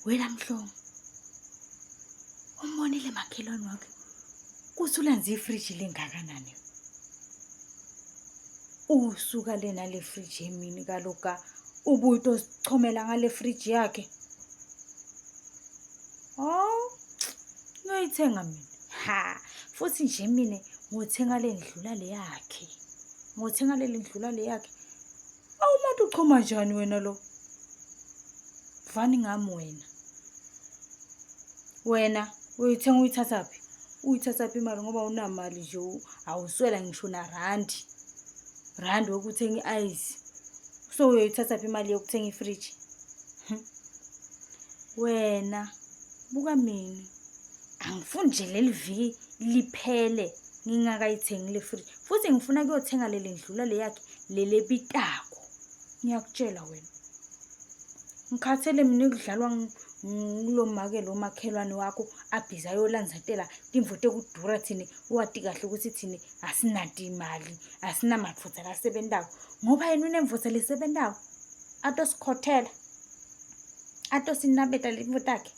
Wena Mhlongo, umbonile makhelwane wakhe kuthi ulanze ifriji lingakanani? Usuka le nale friji emini kaloku ubuye utosichomela ngale friji yakhe. Oh, ngiyoyithenga mina. Ha, futhi nje mina ngothenga le ndlula le yakhe. Ngothenga le ndlula le yakhe. Awu umuntu uchoma njani wena lo? Vani ngami wena. Wena uyithenga uyithathaphi? Uyithathaphi imali ngoba unamali nje awuswela ngisho narandi. Randi wokuthenga i-ice. So uyoyithathaphi imali yokuthenga ifriji? Hm. Wena buka mina. Angifuni nje leli viki liphele ngingakayithengi le friji. Futhi ngifuna kuyothenga leli ndlula le yakhe leli ebitako. Ngiyakutshela wena. Ngikhathele mina ukudlalwa ngulo make lo makhelwane wakho abhizi ayolandzatela timvo tekudura thina wati kahle ukuthi thina asinati imali asinamadvodza lasebentako ngoba yena unemvodza lesebentako atosikhothela atosinabeta letimvo takhe.